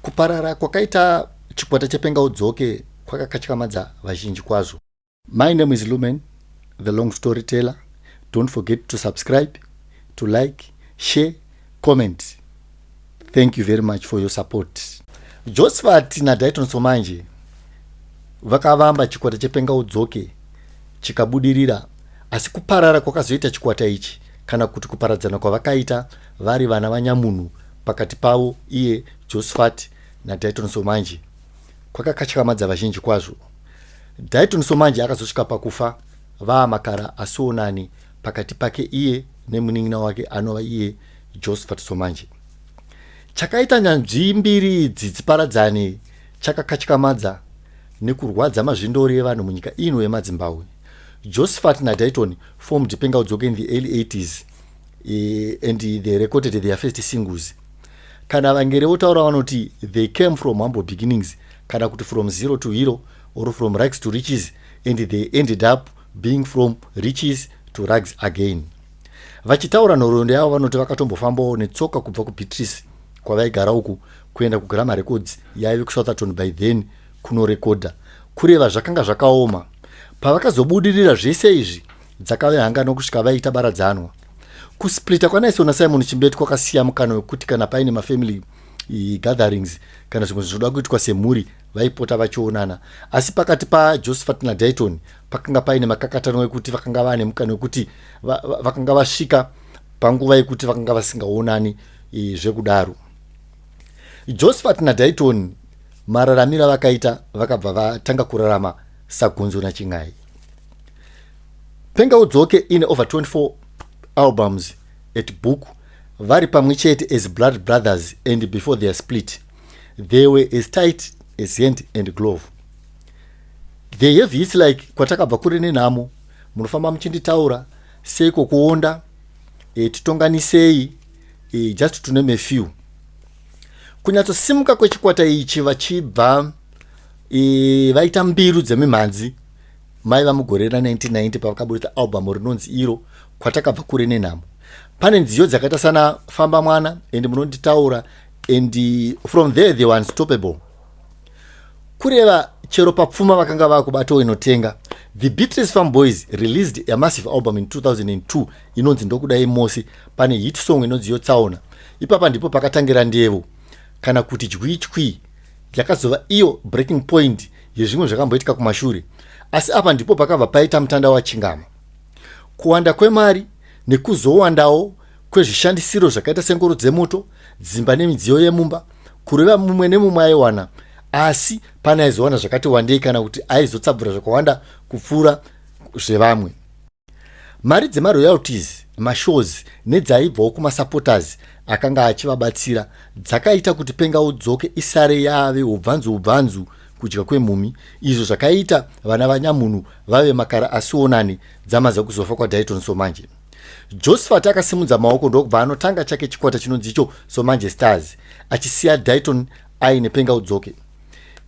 Kuparara kwakaita chikwata chePengaudzoke kwakakatyamadza vazhinji kwazvo. My name is Lumen, the long storyteller. Don't forget to subscribe, to like, share, comment. Thank you very much for your support. Josephat naDaiton Somanje vakavamba chikwata chePengaudzoke chikabudirira, asi kuparara kwakazoita chikwata ichi, kana kuti kuparadzana kwavakaita vari vana vanyamunhu pakati pavo iye Josephat naDaiton Somanje, kwakakatyamadza vazhinji kwazvo. Daiton Somanje akazosvika pakufa vaamakara asionani pakati pake iye nemunin'ina wake anova iye Josephat Somanje. Chakaita nyanzvi mbiri idzi dziparadzane chakakatyamadza nekurwadza mazvindori evanhu munyika ino yemaDzimbabwe. Josephat naDaiton formed Pengaudzoke in the early 80s and they recorded their first singles. Kana vangere votaura vanoti they came from humble beginnings, kana kuti from zero to hero or from rags to riches, and they ended up being from riches to rags again. Vachitaura nhoroondo yavo vanoti vakatombofambawo netsoka kubva kuBeatrice kwavaigara uku kuenda kuGramma Records yaive kuSoutherton by then kunorekodha. Kureva zvakanga zvakaoma. Pavakazobudirira zvese izvi dzakave hangano kusvika vaita baradzanwa. Kusplita kwaNaison naSimon Chimbetu kwakasiya mukana wekuti kana paine mafamily gatherings kana zvimwe zvinoda kuitwa semhuri vaipota vachionana, asi pakati paJosephat naDaiton pakanga paine makakatanwa ekuti vakanga vane mukana wekuti vakanga vasvika panguva yekuti vakanga vasingaonani zvekudaro. Josephat naDaiton mararamiro avakaita, vakabva vatanga kurarama saGonzo naChingai. Pengaudzoke ine over 24 albums at book vari pamwe chete as blood brothers, and before their split they were as tight as hand and glove. They have hits like Kwatakabva Kure Nenhamo, Munofamba Muchinditaura, Seiko Kuonda, Titonganisei, just to name a few. Kunyatsosimuka kwechikwata ichi vachibva vaita mbiru dzemimhanzi maiva mugore ra1990 pavakaburitsa album rinonzi iro Kwatakabva Kure Nenhamo. Pane nziyo dzakaita sana Famba Mwana and Munonditaura, and from there they were unstoppable. Kureva chero papfuma vakanga vakubatawo inotenga. The Beatrice Farm Boys released a massive album in 2002 inonzi Ndokudai Mose. Pane hit song inonzi Yotsaona. Ipapa ndipo pakatangira ndevo, kana kuti jwichwi, yakazova iyo breaking point yezvimwe zvakamboitika kumashure, asi apa ndipo pakabva paita mutanda wachingama. Kuwanda kwemari nekuzowandawo kwezvishandisiro zvakaita sengoro dzemoto, dzimba nemidziyo yemumba, kureva mumwe nemumwe aiwana, asi pane aizowana zvakati wandei kana kuti aizotsabvura zvakawanda kupfuura zvevamwe. Mari dzemaroyalties, mashows nedzaibvawo kumasupporters akanga achivabatsira dzakaita kuti Pengaudzoke isare yave ubvanzu ubvanzu kudya kwemhumi, izvo zvakaita vana vanyamunhu vave makara asionani dzamaza kuzofa kwaDaiton Somanje. Josephat akasimudza maoko ndokubva anotanga chake chikwata chinonzi icho Somanje Stars, achisiya Daiton aine Pengaudzoke.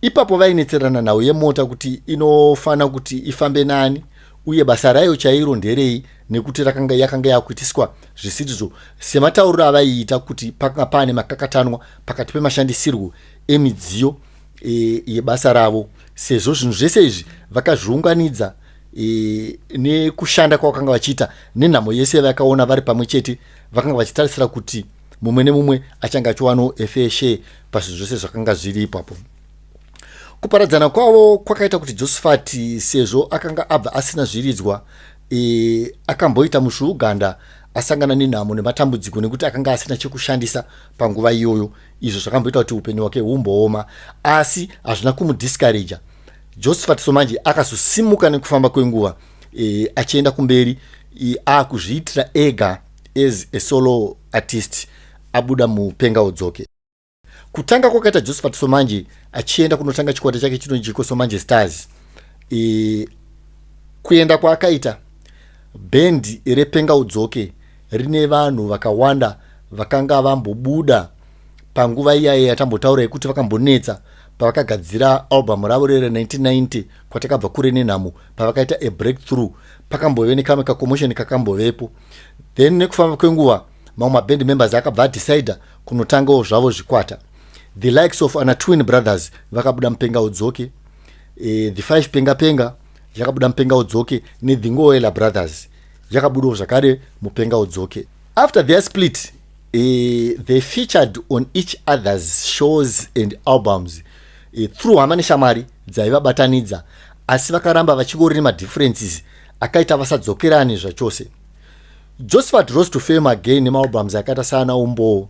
Ipapo vainetserana nhau yemota kuti inofana kuti ifambe nani uye basa rayo chairo nderei, nekuti rakanga yakanga yakuitiswa zvisirizvo sematauriro avaiita, kuti pakanga paane makakatanwa pakati pemashandisirwo emidziyo yebasa ravo, sezvo zvinhu zvese izvi vakazviunganidza nekushanda kwavakanga vachiita nenhamo yese vakaona vari pamwe chete. Vakanga vachitarisira kuti mumwe nemumwe achange achiwanawo a fair share pazvinhu zvose zvakanga zviri ipapo. Kuparadzana kwavo kwakaita kuti Josifati, sezvo akanga abva asina zviridzwa, akamboita musvuuganda asangana nenhamo nematambudziko nekuti akanga asina chekushandisa panguva iyoyo, izvo zvakamboita kuti upenyu hwake humbooma, asi hazvina kumudiscouraja. Josephat Somanje akazosimuka nekufamba kwenguva achienda kumberi, akuzviitira ega as a solo artist abuda muPengaudzoke. Kutanga kwakaita Josephat Somanje achienda kunotanga chikwata chake chinonzi Somanje Stars, kuenda kwaakaita, bhendi rePengaudzoke rine vanhu vakawanda vakanga vambobuda panguva iyaye yatambotaura yekuti vakambonetsa pavakagadzira album ravo rere 1990 Kwatakabva Kure Nenhamo. Pavakaita a breakthrough pakambove nekamwe kacommotion kakambovepo. Then nekufamba kwenguva mamwe maband members akabva adecida kunotangawo zvavo zvikwata. The likes of ana Twin Brothers vakabuda muPenga Udzoke, the Five Penga Penga yakabuda muPenga Udzoke, neThe Ngoela Brothers yakabudawo zvakare muPenga Udzoke. After their split, they featured on each other's shows and albums through hama neshamwari dzaivabatanidza, asi vakaramba vachingori nemadifferences akaita vasadzokerani zvachose. Josephat rose to fame again nemaalbums akaita saana Umbo,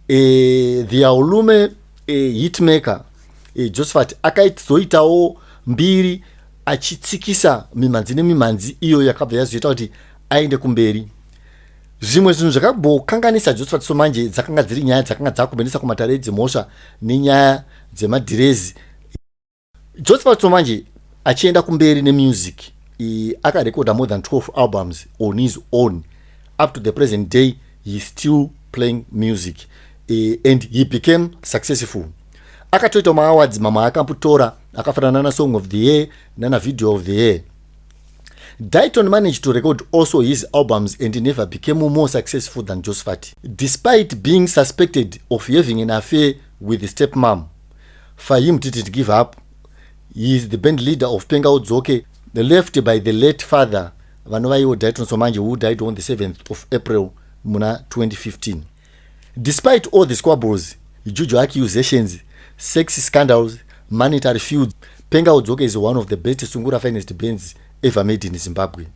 the Aulume hitmaker. Josephat akazoitawo mbiri achitsikisa mimhanzi nemimhanzi iyo yakabva yazoita kuti aende kumberi. Zvimwe zvinhu zvakambokanganisa Josephat Somanje dzakanga dziri nyaya dzakanga dzakumboendesa kumatare edzimhosva nenyaya dzemadhirezi. Josephat Somanje achienda kumberi nemusic, akarekoda more than 12 albums on his own. Up to the present day, he is still playing music and he became successful. Akatoita maawards mamwe akambotora akafanana naSong of the Year nana Video of the Year. Daiton managed to record also his albums and never became more successful than Josephat. Despite being suspected of having an affair with the stepmom, Fahim didn't give up. He is the band leader of Penga Udzoke, left by the late father vanova iwo Daiton Somanje, who died on the 7th of April muna 2015. Despite all the squabbles, juju accusations, sex scandals, monetary feuds, Penga Udzoke is one of the best sungura finest bands ever made in Zimbabwe.